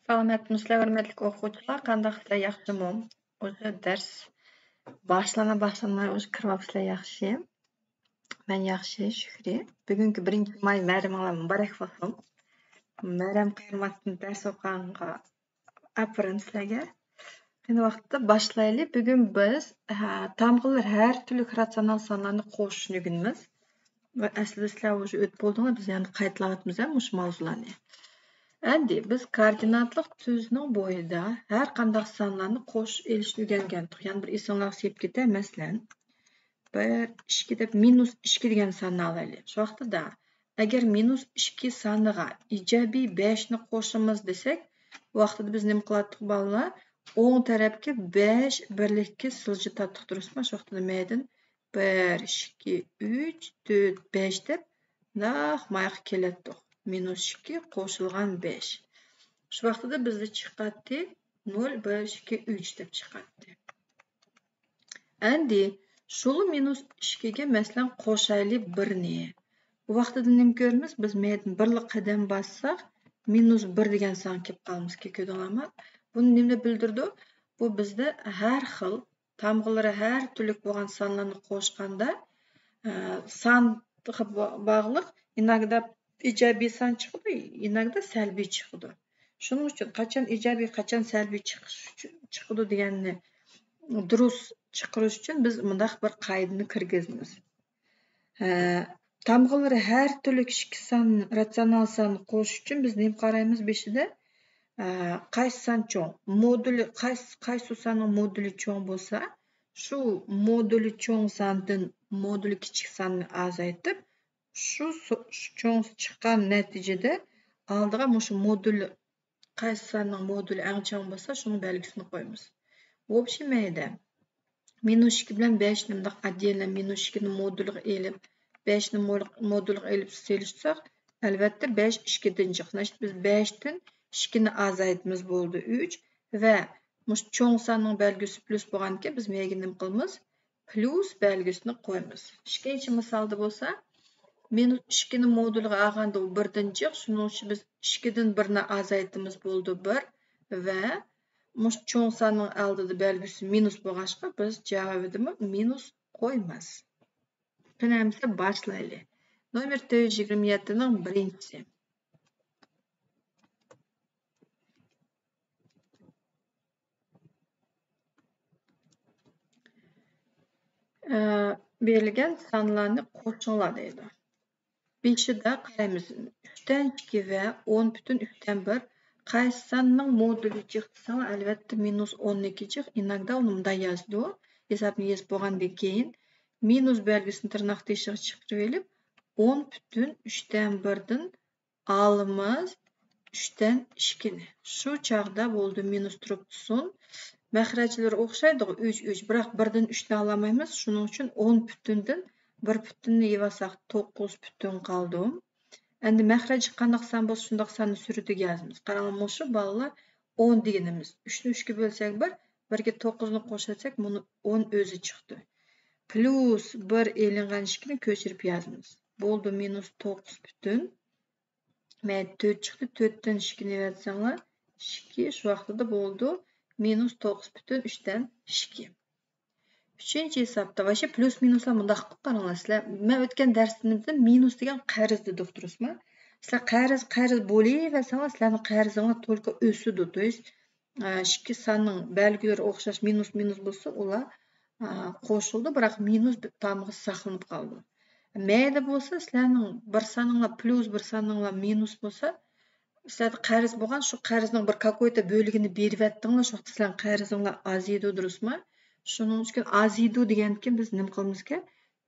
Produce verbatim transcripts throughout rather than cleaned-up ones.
سالامەتمۇسىلەر، ھۆرمەتلىك ئوقۇغۇچىلار؟ قانداقسىلەر، ياخشىمۇ؟ ئۇژې دەرس باشلانا باشلىماي ئۇژې كىرىۋاپسىلەر، ياخشى. مەن ياخشى، شۈكرى. بۈگۈنكى بىرىنچى ماي مەيرىمىڭلار مۇبارەك بولسۇن. مەيرەم قايرىماتتىن دەرس ئوقۇغانغا ئاپىرىن سىلەرگە. قېنى ۋاقىتتا باشلايلى. بۈگۈن بىز، ھە، تامغىلار ھەر تۈرلۈك راتسىيونال سانلارنى قوشۇشنى ئۆگىنىمىز. ۋە ئەسلىدە سىلەر ئۇژې ئۆتۈپ بولدىڭلار، بىز يەنە قايتىلاۋاتىمىز ھە مۇشۇ ماۋزۇلارنى. ئەمدى بىز كوئوردىناتلىق تۈزنىڭ بويىدا ھەر قانداق سانلارنى قوشۇش ئېلىشنى ئۆگەنگەنتۇق. يەنە بىر ئېسىڭلارغا سېلىپ كېتەي، مەسىلەن، بىر، ئىككى دەپ مىنۇس ئىككى دېگەن ساننى ئالايلى. شۇ ۋاقتىدا ئەگەر مىنۇس ئىككى سانىغا ئىجابىي بەشنى قوشىمىز دېسەك، ۋاقتىدا بىز نېمە قىلاتتۇق بالىلار؟ ئوڭ تەرەپكە بەش بىرلىككە سىلجىتاتتۇق، دۇرۇسمۇ؟ شۇ ۋاقتىدا مەيدىن بىر، ئىككى، ئۈچ، تۆت، بەش دەپ ناق ماياققا كېلەتتۇق. مىنۇس ئىككى قوشۇلغان بەش. شۇ ۋاقتىدا بىزدە چىقاتتى نۆل، بىر، ئىككى، ئۈچ دەپ چىقاتتى. ئەمدى شۇلا مىنۇس ئىككىگە، مەسىلەن، قوشايلى بىرنى. بۇ ۋاقتىدا نېمە كۆرىمىز؟ بىز مەيدىن بىرلا قەدەم باسساق، مىنۇس بىر دېگەن سانغا كېلىپ قالىمىز. كۆردۈڭلارمۇ؟ بۇ نېمىنى بىلدۈرىدۇ؟ بۇ بىزدە ھەر خىل تامغىلىرى ھەر تۈرلۈك بولغان سانلارنى قوشقاندا، ئە، سانغا با-، باغلىق، ئىناگدا ئىجابىي سان چىقىدۇ، ئىناگدا سەلبىي چىقىدۇ. شۇنىڭ ئۈچۈن قاچان ئىجابىي، قاچان سەلبىي چىقىش ئۈچۈن، چىقىدۇ دېگەننى دۇرۇس چىقىرىش ئۈچۈن بىز مۇنداق بىر قائىدىنى كىرگۈزىمىز. ھە، تامغىلىرى ھەر تۈرلۈك ئىككى سان، راتسىيونال ساننى قوشۇش ئۈچۈن بىز نېمە قارايمىز بېشىدا؟ ھە، قايسى سان چوڭ؟ مودۇلى، قايسى، قايسى ساننىڭ مودۇلى چوڭ بولسا، شۇ مودۇلى چوڭ ساندىن مودۇلى كىچىك ساننى ئازايتىپ، شۇ سو-، شۇ چوڭ چىققان نەتىجىدە ئالدىغا مۇشۇ مودۇلى قايسى ساننىڭ مودۇلى ئەڭ چوڭ بولسا، شۇنىڭ بەلگىسىنى قويىمىز. ۋوبشېي مەيدە. مىنۇس ئىككى بىلەن بەشنى مۇنداق ئاددىيلا مىنۇس ئىككىنى مودۇلغا ئېلىپ، بەشنى مول-، مودۇلغا ئېلىپ سېلىشساق، ئەلۋەتتە، بەش ئىككىدىن جىق. زناچېت، بىز بەشتىن ئىككىنى ئازايتىمىز، بولدى ئۈچ. ۋە مۇشۇ چوڭ ساننىڭ بەلگىسى پلۇس بولغاندىكىن، بىز مەيگە نېمە قىلىمىز؟ پلۇس بەلگىسىنى قويىمىز. ئىككىنچى مىسالدا بولسا، مىنۇس ئىككىنى مودۇلغا ئالغاندا ئۇ بىردىن جىق، شۇنىڭ ئۈچۈن بىز ئىككىدىن بىرنى ئازايتىمىز، بولدى بىر. ۋە مۇشۇ چوڭ ساننىڭ ئالدىدا بەلگىسى مىنۇس بولغاچقا، بىز جاۋابىدىمۇ مىنۇس قويىمىز. قېنى ئەمىسە باشلايلى. نومېر تۆت يۈز يىگىرمە يەتتىنىڭ بىرىنچىسى. ئە، بېرىلگەن سانلارنى قوشۇڭلار دەيدۇ. بېشىدا قارايمىز، ئۈچتىن ئىككى ۋە ئون پۈتۈن ئۈچتىن بىر. قايسى ساننىڭ مودۇلى جىق دېسەڭلار، ئەلۋەتتە، مىنۇس ئوننىڭكى جىق. ئىناگدا ئۇنى مۇنداق يازىدۇ. ھېسابنى يېزىپ بولغاندىن كېيىن، مىنۇس بەلگىسىنى تىرناق تېشىغا چىقىرىۋېلىپ، ئون پۈتۈن ئۈچتىن بىردىن ئالىمىز ئۈچتىن ئىككىنى. شۇ چاغدا بولدى مىنۇس تۇرۇپ تۇرسۇن. مەخرەجلىرى ئوخشايدىغۇ، ئۈچ، ئۈچ. بىراق بىردىن ئۈچنى ئالالمايمىز. شۇنىڭ ئۈچۈن ئون پۈتۈندىن بىر پۈتۈننى يىۋالساق، توققۇز پۈتۈن قالدى. ئەمدى مەخرەجى قانداق سان بولسا، شۇنداق ساننى سۈرىتىگە يازىمىز. قاراڭلار، مۇشۇ بالىلار ئون دېگىنىمىز. ئۈچنى ئۈچكە بۆلسەك بىر، بىرگە توققۇزنى قوشۇۋەتسەك، مۇنۇ ئون ئۆزى چىقتى. پلۇس بىر ئېلىنغان ئىككىنى كۆچۈرۈپ يازىمىز. بولدى مىنۇس توققۇز پۈتۈن. مەيدە تۆت چىقتى، تۆتتىن ئىككىنى ئېلىۋەتسەڭلار، ئىككى، شۇ ۋاقتىدا بولدى مىنۇس توققۇز پۈتۈن ئۈچتىن ئىككى. ئۈچىنچى ھېسابتا، ۋايشە، پلۇس مىنۇسلار مۇنداق قىلىپ قاراڭلار سىلەر. مەن ئۆتكەن دەرسىمىزدە مىنۇس دېگەن قەرز دېدۇق، دۇرۇسمۇ؟ سىلەر قەرز، قەرز بولۇۋەرسەڭلار، سىلەرنىڭ قەرزىڭلار تولۇقى ئۆسىدۇ. تو يېست، ئىككى ساننىڭ بەلگىلىرى ئوخشاش، مىنۇس، مىنۇس بولسا، ئۇلار، ئە، قوشۇلىدۇ، بىراق مىنۇس بىر تامغا ساقلىنىپ قالىدۇ. مەيدە بولسا، سىلەرنىڭ بىر سانىڭلار پلۇس، بىر سانىڭلار مىنۇس بولسا، سىلەردە قەرز بولغان، شۇ قەرزنىڭ بىر كاكويتا بۆلىكىنى بېرىۋەتتىڭلار، شۇ ۋاقىتتا سىلەرنىڭ قەرزىڭلار ئازىيىدۇ، دۇرۇسمۇ؟ شۇنىڭ ئۈچۈن ئازىيىدۇ دېگەندىكىن بىز نېمە قىلىمىزكەن؟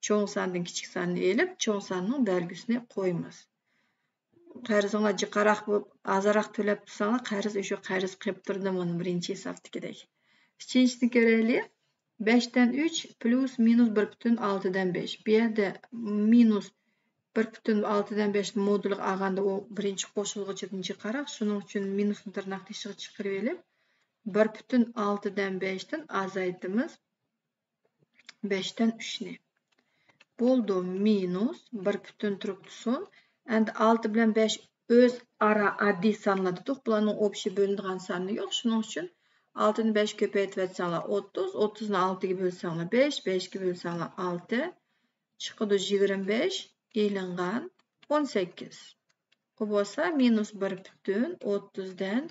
چوڭ ساندىن كىچىك ساننى ئېلىپ، چوڭ ساننىڭ بەلگىسىنى قويىمىز. قەرزىڭلار جىقراق بولۇپ، ئازراق تۆلەپ تۇرساڭلار، قەرز ئۆشۈ قەرز قېلىپ تۇرىدۇ، مانا بىرىنچى ھېسابتىكىدەك. ئۈچىنچىسىنى كۆرەيلى. بەشتىن ئۈچ پلۇس مىنۇس بىر پۈتۈن ئالتىدىن بەش. بۇ يەردە مىنۇس بىر پۈتۈن ئالتىدىن بەشنى مودۇلغا ئالغاندا، ئۇ بىرىنچى قوشۇلغۇچىدىن جىقراق. شۇنىڭ ئۈچۈن مىنۇسنى تىرناق تېشىغا چىقىرىۋېلىپ، بىر پۈتۈن ئالتىدىن بەشتىن ئازايتىمىز. بەشتىن ئۈچنى. بولدى، مىنۇس بىر پۈتۈن تۇرۇپ تۇرسۇن. ئەمدى ئالتە بىلەن بەش ئۆزئارا ئاددىي سانلار دېدۇق. بۇلارنىڭ ئوبشىي بۆلۈنىدىغان سانى يوق. شۇنىڭ ئۈچۈن ئالتىنى بەشكە كۆپەيتىۋەتسەڭلار ئوتتۇز، ئوتتۇزنى ئالتىگە بۆلسەڭلار بەش، بەشكە بۆلسەڭلار ئالتە، چىقىدۇ يىگىرمە بەش، ئېلىنغان ئون سەككىز. بۇ بولسا مىنۇس بىر پۈتۈن ئوتتۇزدىن،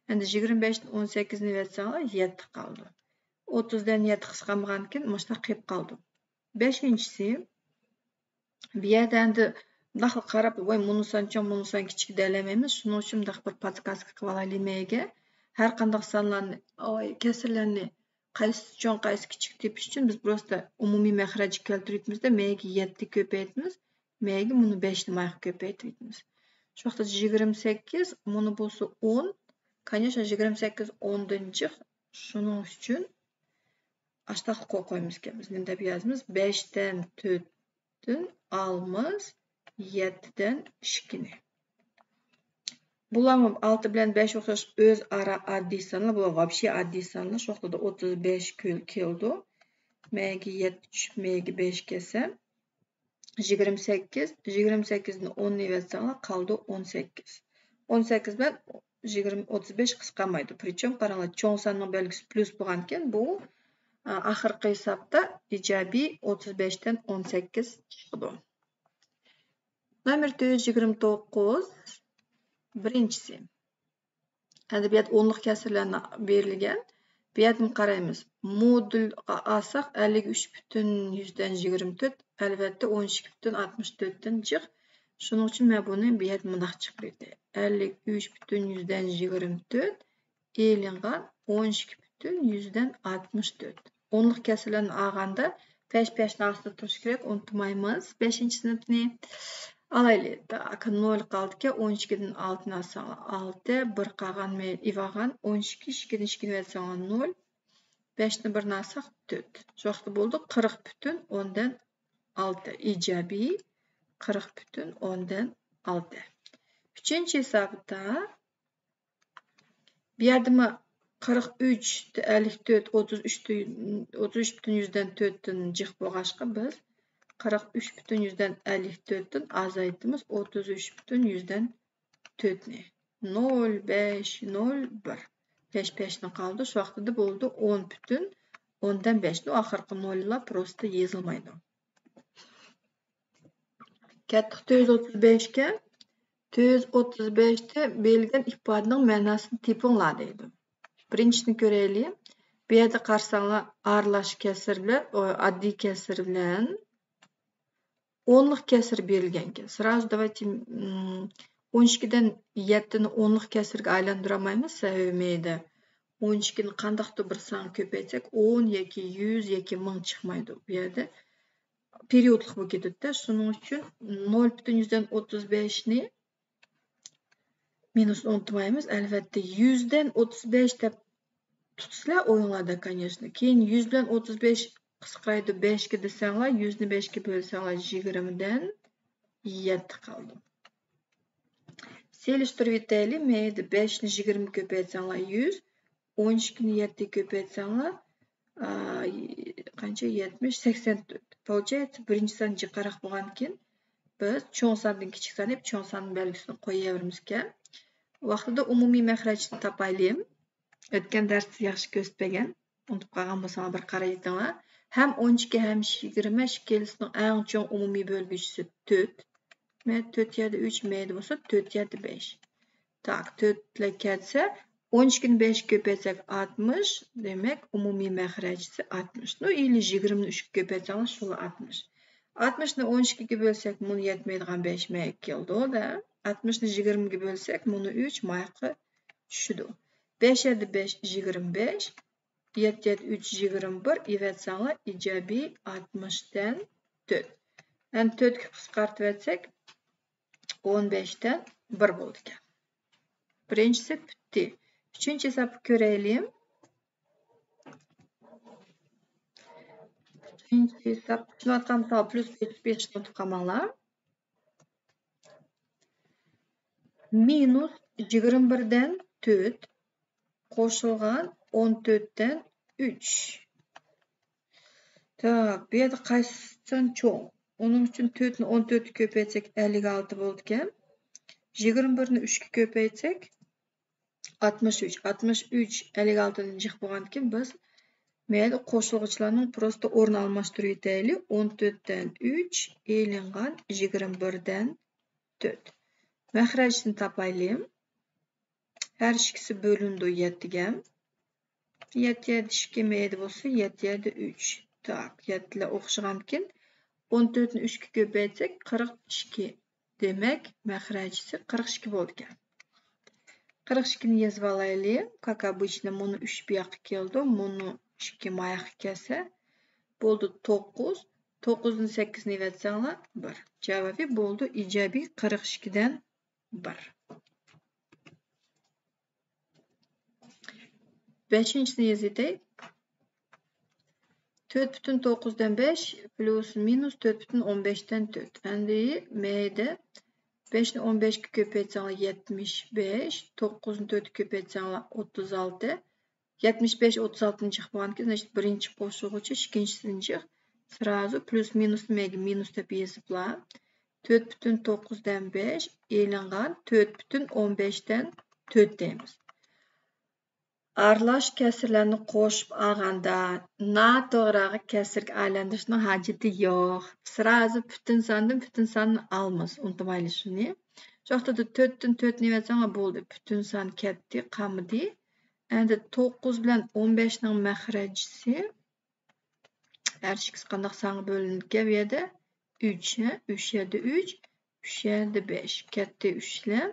ئەمدى يىگىرمە بەشتىن ئون سەككىزنى ئەۋەتسەڭلار يەتتە قالىدۇ. ئوتتۇزدىن يەتتە قىسقارمىغاندىكىن مۇشۇنداق قېلىپ قالىدۇ. بەشىنچىسى، بۇ يەردە ئەمدى مۇنداقلا قاراپ، ۋاي، مۇنۇ سان چوڭ، مۇنۇ سان كىچىك دېيەلمەيمىز. شۇنىڭ ئۈچۈن مۇنداق بىر پودسكازكا قىلىۋالايلى مەيگە. ھەر قانداق سانلارنى، ئاي، كەسىرلەرنى قايسى چوڭ، قايسى كىچىك تېپىش ئۈچۈن بىز پروستا ئومۇمىي مەخرەجگە كەلتۈرۈۋېتىمىز-دە، مەيگە يەتتە كۆپەيتىمىز، مەيگە مۇنۇ بەشنى ماياققا كۆپەيتىۋېتىمىز. شۇ ۋاقىتتا يىگىرمە سەككىز، مۇنۇ بولسا ئون. كانېشنا، يىگىرمە سەككىز ئوندىن جىق. شۇنىڭ ئۈچۈن ئاشتاقلىق قويۇپ قويىمىزكەن. بىز نېمە دەپ يازىمىز؟ بەشتىن تۆتتىن ئالىمىز، يەتتىدىن ئىككىنى. بۇلارمۇ ئالتە بىلەن بەش ئوخشاش ئۆزئارا ئاددىي سانلار، بۇلار ۋاپشې ئاددىي سانلار. شۇ ۋاقىتتا ئوتتۇز بەش كېلىدۇ. مەيگە يەتتە چۈشۈپ، مەيگە بەش كەلسە، يىگىرمە سەككىز، يىگىرمە سەككىزدىن ئوننى ئەۋەتسەڭلار، قالىدۇ ئون سەككىز. ئون سەككىز بىلەن يىگىرمە، ئوتتۇز بەش قىسقارمايدۇ. پرىچوم، قاراڭلار، چوڭ ساننىڭ بەلگىسى پلۇس بولغانىكەن، بۇ، ئا، ئاخىرقى ھېسابتا ئىجابىي ئوتتۇز بەشتىن ئون سەككىز چىقىدۇ. نومېر تۆت يۈز يىگىرمە توققۇز، بىرىنچىسى. ئەمدى بۇ يەردە ئونلۇق كەسىرلەرنى بېرىلگەن. بۇ يەردىن قارايمىز. مودۇلغا ئالساق، ئەللىك ئۈچ پۈتۈن يۈزدىن يىگىرمە تۆت، ئەلۋەتتە، ئون ئىككى پۈتۈن ئاتمىش تۆتتىن جىق. شۇنىڭ ئۈچۈن مەن بۇنى بۇ يەردە مۇنداق چىقىرىۋېتەي. ئەللىك ئۈچ پۈتۈن يۈزدىن يىگىرمە تۆت، ئېلىنغان ئون ئىككى پۈتۈن يۈزدىن ئاتمىش تۆت. ئونلۇق كەسىرلەرنى ئالغاندا پەش پەشنىڭ ئاستىدا تۇرۇشى كېرەك، ئۇنتۇمايمىز. بەشىنچى سىنىپنى ئالايلى. تاك، نول قالدىكەن، ئون ئىككىدىن ئالتىنى ئالساڭلار ئالتە، بىر قالغان مەيلى ئېلىۋالغان، ئون ئىككى، ئىككىدىن ئىككىنى ئەۋەتسەڭلار نول، بەشتىن بىرنى ئالساق تۆت. شۇ ۋاقىتتا بولدى قىرىق پۈتۈن ئوندىن ئالتە، ئىجابىي قىرىق پۈتۈن ئوندىن ئالتە. ئۈچىنچى ھېسابتا بۇ يەردىمۇ قىرىق ئۈچ، ئەللىك تۆت، ئوتتۇز ئۈچ، ئوتتۇز ئۈچ پۈتۈن يۈزدىن تۆتتىن جىق بولغاچقا، بىز قىرىق ئۈچ پۈتۈن يۈزدىن ئەللىك تۆتتىن ئازايتىمىز، ئوتتۇز ئۈچ پۈتۈن يۈزدىن تۆتنى. نول بەش نول بىر. بەش بەشنى قالدى، شۇ ۋاقتىدا بولدى ئون پۈتۈن ئوندىن بەش. ئۇ ئاخىرقى نوللار پروستا يېزىلمايدۇ. كەتتۇق تۆت يۈز ئوتتۇز بەشكە. تۆت يۈز ئوتتۇز بەشتە بېرىلگەن ئىپادىنىڭ مەناسىنى تېپىڭلار دەيدۇ. بىرىنچىسىنى كۆرەيلى. بۇ يەردە قارىساڭلار، ئارىلاش كەسىر بىلەن، ئاددىي كەسىر بىلەن ئونلۇق كەسىر بېرىلگەنكەن. سرازۇ داۋايتې، ئون ئىككىدىن يەتتىنى ئونلۇق كەسىرگە ئايلاندۇرالمايمىز، سەۋەبى مەيدە ئون ئىككىنى قانداقتۇر بىر سانغا كۆپەيتسەك، ئون ياكى يۈز ياكى مىڭ چىقمايدۇ. بۇ يەردە پېرىيودلۇق بولۇپ كېتىدۇ-دە. شۇنىڭ ئۈچۈن نول پۈتۈن يۈزدىن ئوتتۇز بەشنى مىنۇس ئۇنتۇمايمىز. ئەلۋەتتە، يۈزدىن ئوتتۇز بەش دەپ تۇتسىلەر ئويۇڭلاردا، كانېشنا. كېيىن يۈز بىلەن ئوتتۇز بەش قىسقىرايدۇ بەشكە دېسەڭلار، يۈزنى بەشكە بۆلسەڭلار، يىگىرمىدىن يەتتە قالىدۇ. سېلىشتۇرۇۋېتەيلى. مەيلى، بەشنى يىگىرمە كۆپەيتسەڭلار، يۈز، ئون ئىككىنى يەتتە كۆپەيتسەڭلار، ئا، قانچە؟ يەتمىش، سەكسەن تۆت. Получается، بىرىنچى سان جىقراق بولغاندىكىن، بىز چوڭ ساندىن كىچىك سان ئېلىپ، چوڭ سان بەلگىسىنى قويۇۋېرىمىزكەن. ۋاقتىدا ئومۇمىي مەخرەجنى تاپايلى. ئۆتكەن دەرستە ياخشى كۆرسىتىپ بەرگەن. ئۇنتۇپ قالغان بولساڭلار، بىر قارايتىڭلار. ھەم ئون ئىككى، ھەم يىگىرمە ئىككىلىسىنىڭ ئەڭ چوڭ ئومۇمىي بۆلگۈچىسى تۆت. مە-، تۆت يەردە ئۈچ، مەيدە بولسا تۆت يەردە بەش. تاك، تۆتلەر كەتسە، ئون ئىككىنى بەشكە كۆپەيتسەك ئاتمىش، دېمەك، ئومۇمىي مەخرەجىسى ئاتمىش. نو، ئىلى يىگىرمىنى ئۈچكە كۆپەيتسەڭلار، شۇلا ئاتمىش. ئاتمىشنى ئون ئىككىگە بۆلسەك، مۇنۇ يەتمەيدىغان بەش مەيگە كېلىدۇ-دە. ئاتمىشنى يىگىرمىگە بۆلسەك، مۇنۇ ئۈچ ماياققا چۈشىدۇ. بەش يەردە بەش، يىگىرمە بەش. يەتتە يەتتە ئۈچ، يىگىرمە بىر، ئېۋەتسەڭلار، ئىجابىي ئاتمىشتىن تۆت. يەنى تۆتكە قىسقارتىۋەتسەك، ئون بەشتىن بىر بولىدىكەن. بىرىنچىسى پۈتتى. ئۈچىنچى ھېسابنى كۆرەيلى. ئۈچىنچى ھېساب، چۈشىنىۋاتقان بولساڭلار، پلۇس بېسىپ قالماڭلار. مىنۇس يىگىرمە بىردىن تۆت قوشۇلغان ئون تۆتتىن ئۈچ. تاك، بۇ يەردە قايسى سان چوڭ؟ ئۇنىڭ ئۈچۈن تۆتنى ئون تۆتكە كۆپەيتسەك، ئەللىك ئالتە بولىدىكەن. يىگىرمە بىرنى ئۈچكە كۆپەيتسەك، ئاتمىش ئۈچ. ئاتمىش ئۈچ ئەللىك ئالتىدىن جىق بولغاندىكىن بىز مەيلى قوشۇلغۇچىلارنىڭ پروستو ئورنىنى ئالماشتۇرۇۋېتەيلى. ئون تۆتتىن ئۈچ ئېلىنغان يىگىرمە بىردىن تۆت. مەخرەجنى تاپايلى. ھەر ئىككىسى بۆلۈنىدۇ يەتتىگە. يەتتە يەردە ئىككى، مەيدە بولسا يەتتە يەردە ئۈچ. تاك، يەتتىلەر ئوخشىغانكىن، ئون تۆتنى ئۈچكە كۆپەيتسەك، قىرىق ئىككى. دېمەك، مەخرەجىسى قىرىق ئىككى بولىدىكەن. قىرىق ئىككىنى يېزىۋالايلى. كاك ئابىچنى مۇنۇ ئۈچ بۇياققا كېلىدۇ، مۇنۇ ئىككى ماياققا كەلسە، بولدى توققۇز. توققۇزدىن سەككىزنى ئېۋەتسەڭلار، بىر. جاۋابى بولدى ئىجابىي قىرىق ئىككىدىن بىر. بەشىنچىسىنى يېزىۋېتەي. تۆت پۈتۈن توققۇزدىن بەش پلۇس مىنۇس تۆت پۈتۈن ئون بەشتىن تۆت. ئەمدى مەيدە بەشنى ئون بەشكە كۆپەيتسەڭلار يەتمىش بەش، توققۇزنى تۆتكە كۆپەيتسەڭلار ئوتتۇز ئالتە. يەتمىش بەش ئوتتۇز ئالتىنى جىق بولغاندىكىن، значит، بىرىنچى قوشۇلغۇچى ئىككىنچىسىنى جىق. سرازۇ پلۇس مىنۇسنى مەيگە مىنۇس دەپ يېزىپلا، تۆت پۈتۈن توققۇزدىن بەش ئېلىنغان تۆت پۈتۈن ئون بەشتىن تۆت دەيمىز. ئارىلاش كەسىرلەرنى قوشۇپ ئالغاندا، ناتوغرا كەسىرگە ئايلاندۇرۇشنىڭ ھاجىتى يوق. سرازۇ پۈتۈن ساندىن پۈتۈن ساننى ئالىمىز. ئۇنتۇمايلى شۇنى. شۇ ۋاقىتتا تۆتتىن تۆتنى ئېۋەتسەڭلار بولدى. پۈتۈن سان كەتتى، قالمىدى. ئەمدى توققۇز بىلەن ئون بەشنىڭ مەخرەجىسى، ھەر ئىككىسى قانداق سانغا بۆلۈنىدىكەن بۇ يەردە؟ ئۈچ، ھە؟ ئۈچ يەردە ئۈچ، ئۈچ يەردە بەش. كەتتى ئۈچلەر.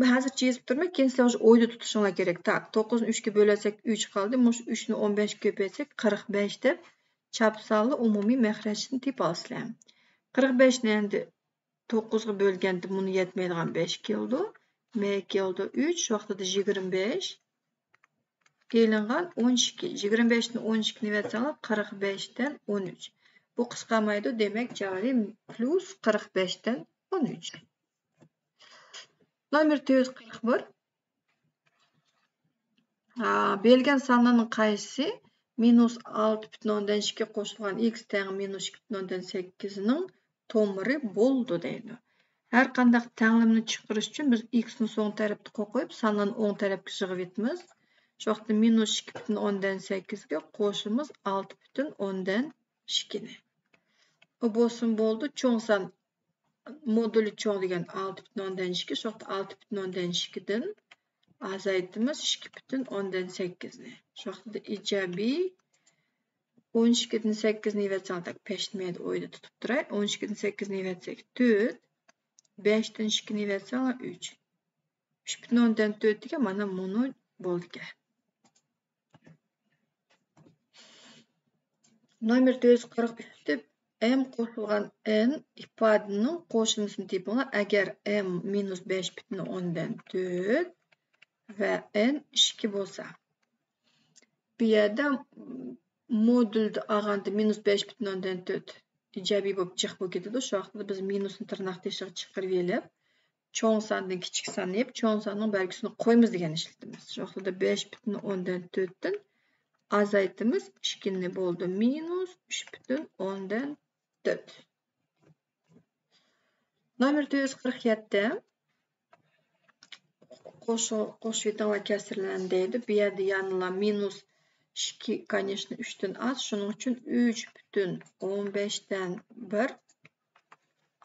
مەن ھازىرچە يېزىپ تۇرمەن، كېيىن سىلەر ئويدا تۇتۇشۇڭلار كېرەك. تاك، توققۇزنى ئۈچكە بۆلەتسەك، ئۈچ قالدى. مۇشۇ ئۈچنى ئون بەشكە كۆپەيتسەك، قىرىق بەش دەپ چاپسانلا ئومۇمىي مەخرەجنى تېپىۋالىسىلەر. قىرىق بەشنى ئەمدى توققۇزغا بۆلگەندە مۇنى يەتمەيدىغان بەش كېلىدۇ. مەيگە كېلىدۇ ئۈچ، شۇ ۋاقىتتا يىگىرمە بەش. ئېلىنغان ئون ئىككى. يىگىرمە بەشتىن ئون ئىككىنى ئەۋەتسەڭلار، قىرىق بەشتىن ئون ئۈچ. بۇ قىسقارمايدۇ، دېمەك، جاۋابى پلۇس قىرىق بەشتىن ئون ئۈچ. نومېر تۆت يۈز قىرىق بىر. ئا، بېرىلگەن سانلارنىڭ قايسىسى مىنۇس ئالتە پۈتۈن ئوندىن ئىككى قوشۇلغان ئىكس تەڭ مىنۇس ئىككى پۈتۈن ئوندىن سەككىزنىڭ تومۇرى بولىدۇ دەيدۇ. ھەر قانداق تەڭلىمىنى چىقىرىش ئۈچۈن بىز ئىكسنى سول تەرەپتە قويۇپ، سانلارنى ئوڭ تەرەپكە يىغىۋېتىمىز. شۇ ۋاقىتتا مىنۇس ئىككى پۈتۈن ئوندىن سەككىزگە قوشىمىز ئالتە پۈتۈن ئوندىن ئىككىنى. ئۇ بولسىمۇ بولىدۇ، چوڭ سان مودۇلى چوڭ دېگەن ئالتە پۈتۈن ئوندىن ئىككى، شۇ ۋاقىتتا ئالتە پۈتۈن ئوندىن ئىككىدىن ئازايتىمىز ئىككى پۈتۈن ئوندىن سەككىزنى. شۇ ۋاقىتتا ئىجابىي ئون ئىككىدىن سەككىزنى ئېۋەتسەڭلار، تاك، پەشنىمەيدۇ، ئويدا تۇتۇپ تۇراي. ئون ئىككىدىن سەككىزنى ئېۋەتسەك، تۆت، بەشتىن ئىككىنى ئېۋەتسەڭلار، ئۈچ. ئۈچ پۈتۈن ئوندىن تۆت دېگەن مانا مۇنۇ بولىدىكەن. نومېر تۆت يۈز قىرىق ئۈچتە ئېم قوشۇلغان ئېن ئىپادىنىڭ قوشۇندىسىنى تېپىڭلار. ئەگەر ئېم مىنۇس بەش پۈتۈن ئوندىن تۆت ۋە ئېن ئىككى بولسا، بۇ يەردە مودۇلدا ئالغاندا مىنۇس بەش پۈتۈن ئوندىن تۆت ئىجابىي بولۇپ جىق بولۇپ كېتىدۇ. شۇ ۋاقىتتا بىز مىنۇسنى تىرناق تېشىغا چىقىرىۋېلىپ، چوڭ ساندىن كىچىك ساننى يىپ، چوڭ ساننىڭ بەلگىسىنى قويىمىز دېگەننى ئىشلىتىمىز. شۇ ۋاقىتتا بەش پۈتۈن ئوندىن تۆتتىن ئازايتىمىز ئىككىنى، بولدى مىنۇس ئۈچ پۈتۈن ئوندىن تۆت. نومېر تۆت يۈز قىرىق يەتتە. قوشۇ-، قوشۇۋېتىڭلار كەسىرلەرنى دەيدۇ. بۇ يەردە يەنىلا مىنۇس ئىككى، كانېشنا، ئۈچتىن ئاز. شۇنىڭ ئۈچۈن ئۈچ پۈتۈن ئون بەشتىن بىر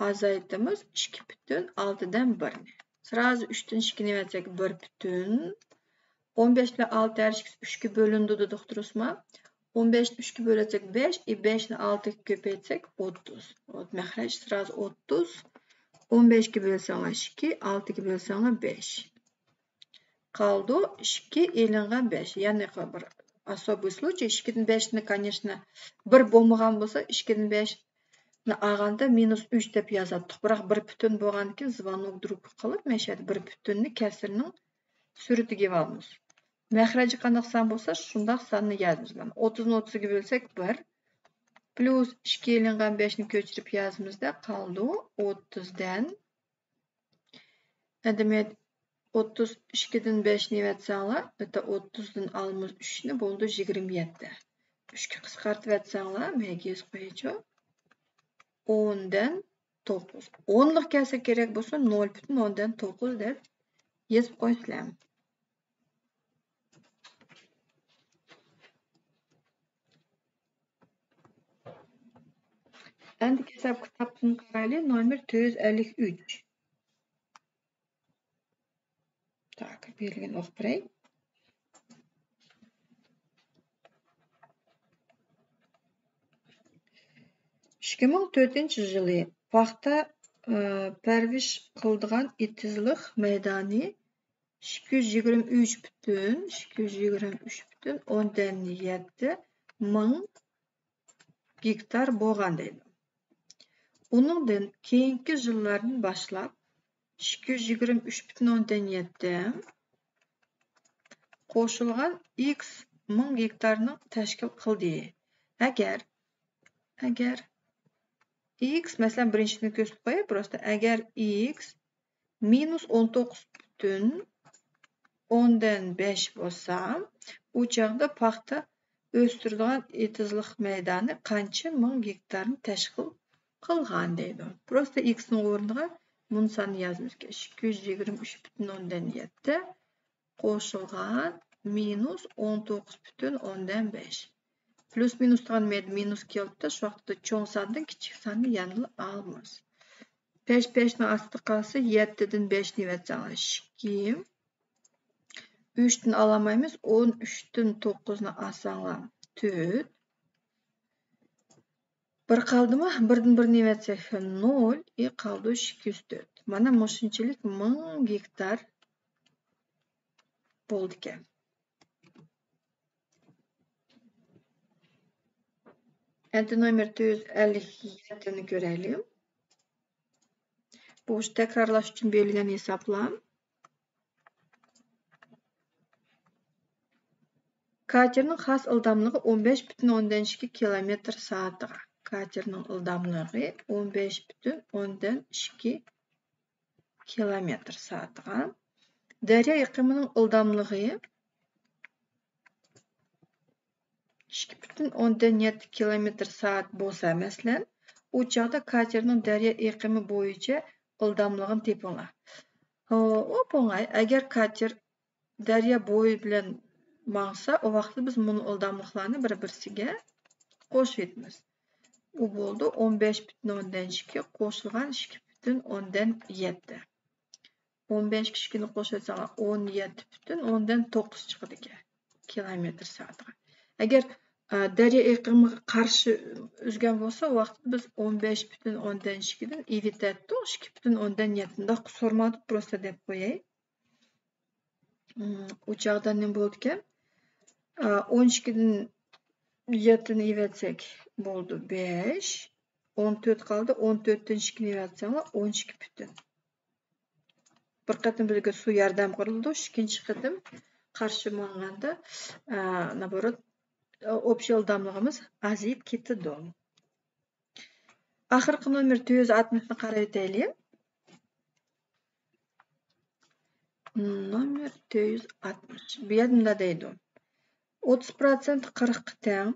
ئازايتىمىز ئىككى پۈتۈن ئالتىدىن بىرنى. سرازۇ ئۈچتىن ئىككىنى ئەۋەتسەك، بىر پۈتۈن. ئون بەش بىلەن ئالتە ھەر ئىككىسى ئۈچكە بۆلۈنىدۇ دېدۇق، دۇرۇسمۇ؟ ئون بەشنى ئۈچكە بۆلەتسەك، بەش، ئى، بەشنى ئالتىگە كۆپەيتسەك، ئوتتۇز. مەخرەج سرازۇ ئوتتۇز. ئون بەشكە بۆلسەڭلار ئىككى، ئالتىگە بۆلسەڭلار بەش. قالدى ئىككى ئېلىنغان بەش. يەنى بىر особый случай، ئىككىدىن بەشنى، كانېشنا، بىر بولمىغان بولسا، ئىككىدىن بەشنى ئالغاندا مىنۇس ئۈچ دەپ يازاتتۇق. بىراق بىر پۈتۈن بولغاندىكىن، звонок درۇكى قىلىپ، مەشەدە بىر پۈتۈننى كەسىرنىڭ سۈرىتىگە ئېلىۋالىمىز. مەخرەجى قانداق سان بولسا، شۇنداق ساننى يازىمىز. مانا، ئوتتۇزنى ئوتتۇزغا بۆلسەك، بىر، پلۇس ئىككى ئېلىنغان بەشنى كۆچۈرۈپ يازىمىزدا، قالدى ئوتتۇزدىن. ئەمدى ئوتتۇز ئىككىدىن بەشنى ئەۋەتسەڭلار، ئەتە ئوتتۇزدىن ئالىمىز ئۈچنى، بولدى يىگىرمە يەتتە. ئۈچكە قىسقارتىۋەتسەڭلار، مەيگە يېزىپ قويايچۇ. ئوندىن توققۇز. ئونلۇق كەلسە كېرەك بولسا، نۆل پۈتۈن ئوندىن توققۇز دەپ يېزىپ قويسىلەر. ئەمدى ھېساب كىتابتىن قارايلى، نومېر تۆت يۈز ئەللىك ئۈچ. تاك، بېرىلگەن ئوقۇپ بېرەي. ئىككى مىڭ تۆتىنچى يىلى پاختا، ئى، پەرۋىش قىلىدىغان ئېتىزلىق مەيدانى ئىككى يۈز يىگىرمە ئۈچ پۈتۈن، ئىككى يۈز يىگىرمە ئۈچ پۈتۈن ئوندىن يەتتە مىڭ گېكتار بولغان دەيدۇ. ئۇنىڭدىن كېيىنكى يىللاردىن باشلاپ ئىككى يۈز يىگىرمە ئۈچ پۈتۈن ئوندىن يەتتە قوشۇلغان ئىكس مىڭ گېكتارنى تەشكىل قىلدى. ئەگەر، ئەگەر ئىكس، مەسىلەن، بىرىنچىنى كۆرسىتىپ قوياي، پروستا ئەگەر ئىكس مىنۇس ئون توققۇز پۈتۈن ئوندىن بەش بولسا، ئۇ چاغدا پاختا ئۆستۈرىدىغان ئېتىزلىق مەيدانى قانچە مىڭ گېكتارنى تەشكىل قىلغان دەيدۇ. پروستا ئىكسنىڭ ئورنىغا مۇنۇ ساننى يازىمىز. ئىككى يۈز يىگىرمە ئۈچ پۈتۈن ئوندىن يەتتە قوشۇلغان مىنۇس ئون توققۇز پۈتۈن ئوندىن بەش. پلۇس مىنۇس تۇرغان مەيدە مىنۇس كېلىپتۇ. شۇ ۋاقىتتا چوڭ ساندىن كىچىك ساننى يەنىلا ئالىمىز. بەش بەشنىڭ ئاستىدا قالسا، يەتتىدىن بەشنى يەۋەتسەڭلار ئىككى. ئۈچتىن ئالالمايمىز، ئون ئۈچتىن توققۇزنى ئالساڭلار تۆت. بىر قالدىمۇ؟ بىردىن بىرنى يەۋەتسەك نۆل، ئى قالدى ئىككى يۈز تۆت. مانا مۇشۇنچىلىك مىڭ گېكتار بولىدىكەن. ئەمدى نومېر تۆت يۈز ئەللىك يەتتىنى كۆرەيلى. بۇ تەكرارلاش ئۈچۈن بېرىلگەن ھېسابلار. كاتېرنىڭ خاس ئىلداملىقى ئون بەش پۈتۈن ئوندىن ئىككى كىلومېتىر سائەتىگە. كاتېرنىڭ ئىلداملىقى ئون بەش پۈتۈن ئوندىن ئىككى كىلومېتىر سائەتىگە. دەريا ئېقىمىنىڭ ئىلداملىقى ئىككى پۈتۈن ئوندىن يەتتە كىلومېتىر سائەت بولسا، مەسىلەن، ئۇ چاغدا كاتېرنىڭ دەريا ئېقىمى بويىچە ئىلداملىقىنى تېپىڭلار. ئوپۇڭاي، ئەگەر كاتېر دەريا بويى بىلەن ماڭسا، ئۇ ۋاقىتتا بىز مۇنۇ ئىلداملىقلارنى بىر-بىرسىگە قوشۇۋېتىمىز. ئۇ بولدى ئون بەش پۈتۈن ئوندىن ئىككى قوشۇلغان ئىككى پۈتۈن ئوندىن يەتتە. ئون بەشكە ئىككىنى قوشۇۋەتسەڭلار، ئون يەتتە پۈتۈن ئوندىن توققۇز چىقىدىكەن كىلومېتىر سائەتىگە. ئەگەر، ئە، دەريا ئېقىمىغا قارشى ئۈزگەن بولسا، ۋاقىتتا بىز ئون بەش پۈتۈن ئوندىن ئىككىدىن ئېلىۋېتەتتۇق، ئىككى پۈتۈن ئوندىن يەتتە. مۇنداق سورىماپتۇ، پروستا دەپ قوياي. ئۇ چاغدا نېمە بولىدىكەن؟ ئون ئىككىدىن يەتتىنى ئېلىۋەتسەك بولدى بەش. ئون تۆت قالدى. ئون تۆتتىن ئىككىنى ئېلىۋەتسەڭلار، ئون ئىككى پۈتۈن. بىر قېتىم بىزگە سۇ ياردەم قىلىدۇ. ئىككىنچى قېتىم قارشى ماڭغاندا، نابورات، ئوبشىي ئىلداملىقىمىز ئازىيىپ كېتىدۇ. ئاخىرقى نومېر تۆت يۈز ئاتمىشنى قاراۋېتەيلى. نومېر تۆت يۈز ئاتمىش. بۇ يەردە مۇنداق دەيدۇ. ئوتتۇز پىروتسېنت قىرىققا تەڭ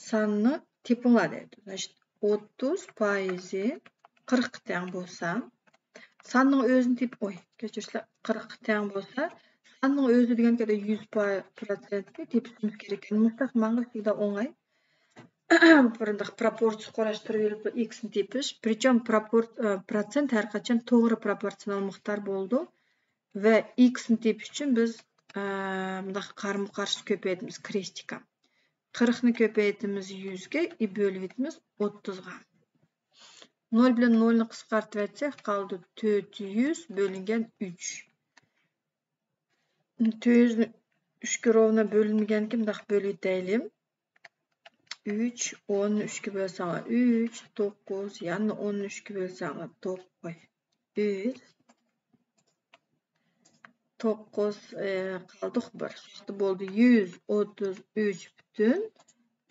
ساننى تېپىڭلار دەيدۇ. Значит، ئوتتۇز پايىزى قىرىققا تەڭ بولسا، ساننىڭ ئۆزىنى تېپ-، ئوي، كەچۈرۈڭلار، قىرىققا تەڭ بولسا، ساننىڭ ئۆزى دېگەن گەپتە يۈز پىروتسېنتنى تېپىشىمىز كېرەك. مۇشۇنداق ماڭا شۇنداق ئوڭاي. بۇنداق پروپورتسىيە قۇراشتۇرۇۋېلىپ ئىكسنى تېپىش. Причём پروپورت-، ئە، پىروتسېنت ھەر قاچان توغرا پروپورتسىيونال مىقدار بولىدۇ. ۋە ئىكسنى تېپىش ئۈچۈن بىز، ئە، مۇنداق قارىمۇ قارشى كۆپەيتىمىز، كرېستىكا. قىرىقنى كۆپەيتىمىز يۈزگە، ئى بۆلۈۋېتىمىز ئوتتۇزغا. نۆل بىلەن نۆلنى قىسقارتىۋەتسەك، قالدى تۆت يۈز بۆلۈنگەن ئۈچ. تۆت يۈز ئۈچكە روۋنا بۆلۈنمىگەنكى، مۇنداق بۆلۈۋېتەيلى. ئۈچ، ئوننى ئۈچكە بۆلسەڭلار ئۈچ، توققۇز، يەنە ئوننى ئۈچكە بۆلسەڭلار توققۇز، ئۈچ، توققۇز، ئى، قالدۇق بىر. شۇ بولدى يۈز ئوتتۇز ئۈچ پۈتۈن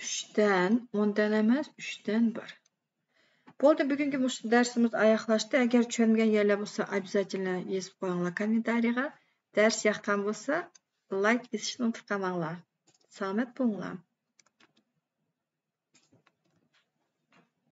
ئۈچتىن، ئوندىن ئەمەس، ئۈچتىن بىر. بولدى، بۈگۈنكى مۇشۇ دەرسىمىز ئاياغلاشتى. ئەگەر چۈشەنمىگەن يەرلەر بولسا، обязательно يېزىپ قويۇڭلار كوممېنتارىيغا. دەرس ياققان بولسا، لايك بېسىشنى ئۇنتۇپ قالماڭلار. سالامەت بولۇڭلار.